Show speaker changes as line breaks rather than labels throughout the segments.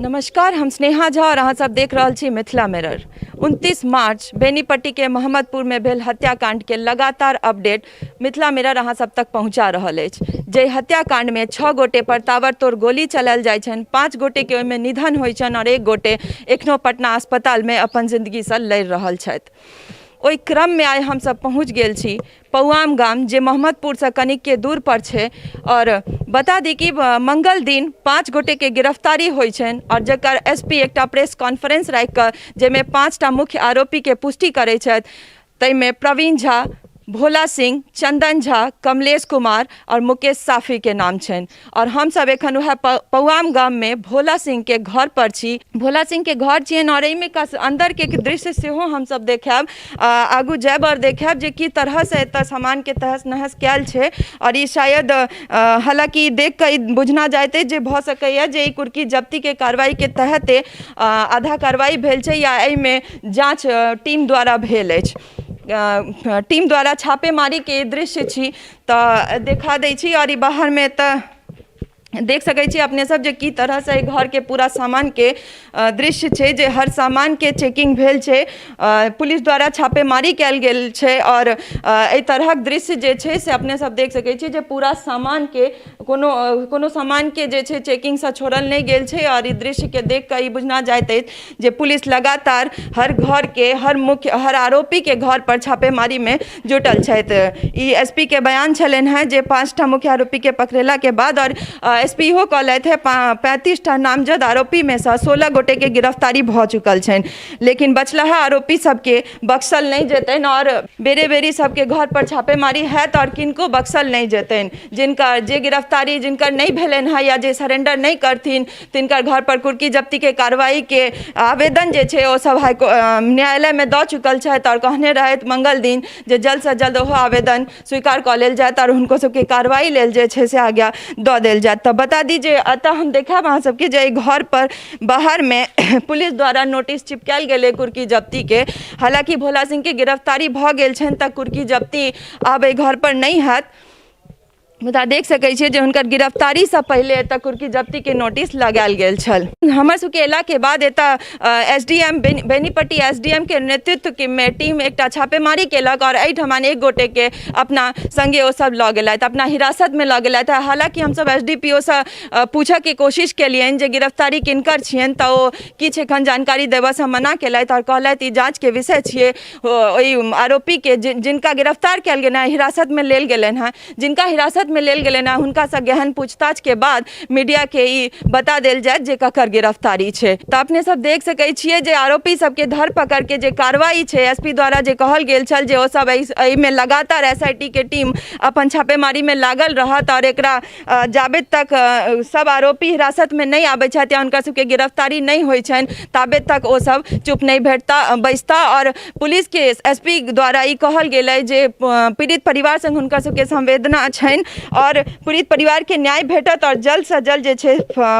नमस्कार, हम स्नेहा झा और अहाँ सब देख रहल छी मिथिला मिरर। 29 मार्च बेनीपट्टी के मोहम्मदपुर में भेल हत्याकांड के लगातार अपडेट मिथिला मिरर अहाँ सब तक पहुंचा रहल अछि। जाहि हत्याकांड में 6 गोटे पर ताबड़तोड़ गोली चलायल जाइ छनि, 5 गोटे के ओहिमे निधन होइ छनि और 1 गोटे एखनो पटना अस्पताल में अपन जिंदगी से लड़ि रहल छथि। ओहि क्रम में आइ हम सब पहुंच गेल छी पौआम गाम, जे मोहम्मदपुरसँ कनिके दूर पर छै। और बता दी कि मंगल दिन 5 गोटेके गिरफ्तारी होइ छनि और जकर एसपी एकटा प्रेस कॉन्फ्रेंस राखि कऽ जाहिमे 5टा मुख्य आरोपीके पुष्टि करै छथि, ताहिमे प्रवीण झा, भोला सिंह, चंदन झा, कमलेश कुमार और मुकेश साफीके नाम छनि। और हमसब एखन वएह पौआम गाममे भोला सिंहके घर पर छी। भोला सिंहके घर छियनि और एहिमे अन्दरके दृश्य सेहो हमसब देखायब, आगू जायब और देखायब जे की तरहसँ एतऽ सामानके तहस नहस कयल छै। और ई शायद हालाँकि देख कऽ ई बुझना जाइत अछि जे भऽ सकैए जे ई कुर्की जब्तीके कार्रवाईके तहते आधा कार्रवाई भेल छै या एहिमे जाँच टीम द्वारा भेल अछि। टीम द्वारा छापेमारीके दृश्य छी तऽ देखा दै छी। आओर ई बाहरमे एतऽ देख सकै छी अपने सब जे की तरहसँ एहि घरके पूरा सामानके दृश्य छै, जे हर सामानके चेकिंग भेल छै, पुलिस द्वारा छापेमारी कयल गेल छै। आओर एहि तरहक दृश्य जे छै से अपने सब देख सकै छी जे पूरा सामानके कोनो कोनो सामानके जे छै चेकिंगसँ छोड़ल नहि गेल छै। आओर ई दृश्यके देख कऽ ई बुझना जाइत अछि जे पुलिस लगातार हर घरके हर मुख्य हर आरोपीके घर पर छापेमारीमे जुटल छथि। ई एसपी के बयान छलनि हेँ जे 5टा मुख्य आरोपी के पकड़ेला के बाद, और एसपी इहो कहलथि हेँ 35टा नामजद आरोपी में सँ 16 गोटे के गिरफ्तारी भऽ चुकल छनि, लेकिन बचलाहा आरोपी सबके बख्शल नहि जेतनि और बेरे बेरी सबके घर पर छापेमारी हैत और किनको बख्शल नहि जेतनि। जिनका जे गिरफ्तारी जिनकर नहि भेलनि हेँ या जे सरेंडर नहि करथिन तिनकर घर पर कुर्की जब्तीके कार्रवाईके आवेदन जे छै ओ सब हाई न्यायालयमे दऽ चुकल छथि आओर कहने रहथि मंगल दिन जे जल्दसँ जल्द ओहो आवेदन स्वीकार कऽ लेल जायत आओर हुनको सबके कार्रवाई लेल जे छै से आज्ञा दऽ देल जायत। तऽ बता दी जे एतऽ हम देखायब अहाँ सबके जे एहि घर पर बाहरमे पुलिस द्वारा नोटिस चिपकायल गेलै कुर्की जब्तीके। हालाँकि भोला सिंहके गिरफ्तारी भऽ गेल छनि तऽ कुर्की जब्ती आब एहि घर पर नहि हैत, मुदा देख सकै छियै जे हुनकर गिरफ्तारीसँ पहिले एतऽ कुर्की जब्तीके नोटिस लगायल गेल छल। हमर सबके अयलाके बाद एतऽ S D M Benipatti S D M के नेतृत्वमे टीम एकटा छापेमारी केलक आओर एहिठमन एक गोटेके अपना सङ्गे ओ सब लऽ गेलथि, अपना हिरासतमे लऽ गेलथि। हालाँकि हमसब एस डी पी ओ सँ पूछऽके कोशिश केलियनि जे गिरफ्तारी किनकर छियनि, तऽ ओ किछु एखन जानकारी देबऽसँ मना केलथि आओर कहलथि ई जाँचके विषय छियै। ओहि आरोपीके जिनका गिरफ्तार कयल गेल हँ, हिरासतमे लेल गेलनि हँ, जिनका हिरासतमे लेल गेलनि हँ हुनकासँ गहन पूछताछके बाद मीडियाके ई बता देल जायत जे ककर गिरफ्तारी छै। तऽ अपने सब देख सकै छियै जे आरोपी सबके धरपकड़के जे कार्रवाई छै एस पी द्वारा जे कहल गेल छल जे ओ सब एहिमे लगातार एस I T के टीम अपन छापेमारीमे लागल रहत आओर एकरा जाबे तक सब आरोपी हिरासतमे नहि आबै छथि या हुनका सबके गिरफ्तारी नहि होइ छनि ताबे तक ओ सब चुप नहि भेटता बैसता। आओर पुलिसके एस पी द्वारा ई कहल गेल अइ जे पीड़ित परिवार संग हुनका सबके संवेदना छनि आओर पीड़ित परिवारके न्याय भेटत आओर जल्दसँ जल्द जे छै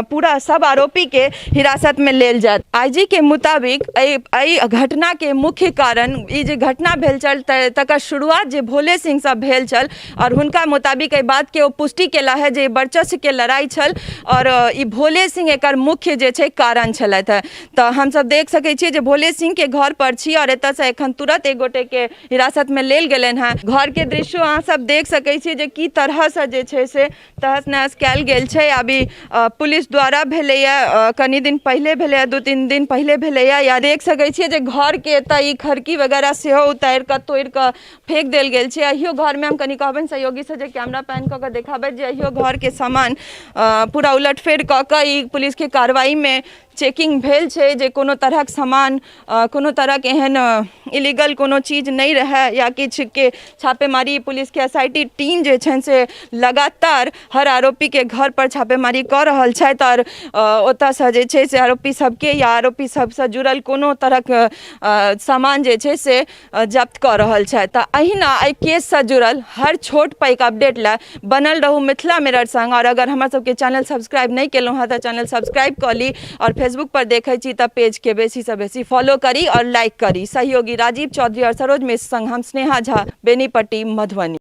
पूरा सब आरोपीके हिरासतमे लेल जायत। आई जी के मुताबिक एहि घटनाके मुख्य कारण ई जे घटना भेल छल तकर शुरुआत जे भोले सिंहसँ भेल छल आओर हुनका मुताबिक एहि बातके ओ पुष्टि केला है जे वर्चस्वके लड़ाइ छल आओर ई भोले सिंह एकर मुख्य जे छै कारण छलथि हँ। तऽ हमसब देख सकै छियै जे भोले सिंहके घर पर छी आओर एतऽसँ एखन तुरत एक गोटेके हिरासतमे लेल गेलनि हँ। घरके दृश्यो अहाँ सब देख सकै छियै जे की तरहसँ जे छै से तहस नहस कयल गेल छै। अभी पुलिस द्वारा भेलैए, कनि दिन पहिले भेलैए, 2-3 दिन पहिले भेलैए। या देख सकै छियै जे घरके एतऽ ई खड़की वगैरह सेहो उतारि कऽ तोड़ि कऽ फेक देल गेल छै। अहियो घरमे हम कनि कहबनि सहयोगीसँ जे कैमरा पैन कऽ कऽ देखाबथि जे अहियो घरके सामान पूरा उलटफेर कऽ कऽ ई पुलिसके कार्रवाईमे चेकिंग भेल छै जे कोनो तरहक सामान कोनो तरहक एहन इलीगल कोनो चीज नहि रहए या किछुके छापेमारी पुलिसके एस I T team जे छनि से लगातार हर आरोपीके घर पर छापेमारी कऽ रहल छथि आओर ओतऽसँ जे छै से आरोपी सबके या आरोपी सबसँ जुड़ल कोनो तरहक सामान जे छै से जब्त कऽ रहल छथि। तऽ अहिना एहि केससँ जुड़ल हर छोट पैघ अपडेट लए बनल रहू मिथिला मिरर संग। आओर अगर हमर सबके चैनल सब्सक्राइब नहि केलहुँ हँ तऽ चैनल सब्सक्राइब कऽ ली आओर फेसबुक पर देखै छी तऽ पेजके बेसीसँ बेसी फॉलो करी आओर लाइक करी। सहयोगी राजीव चौधरी आओर सरोज मिश्र संग हम स्नेहा झा, बेनीपट्टी, मधुबनी।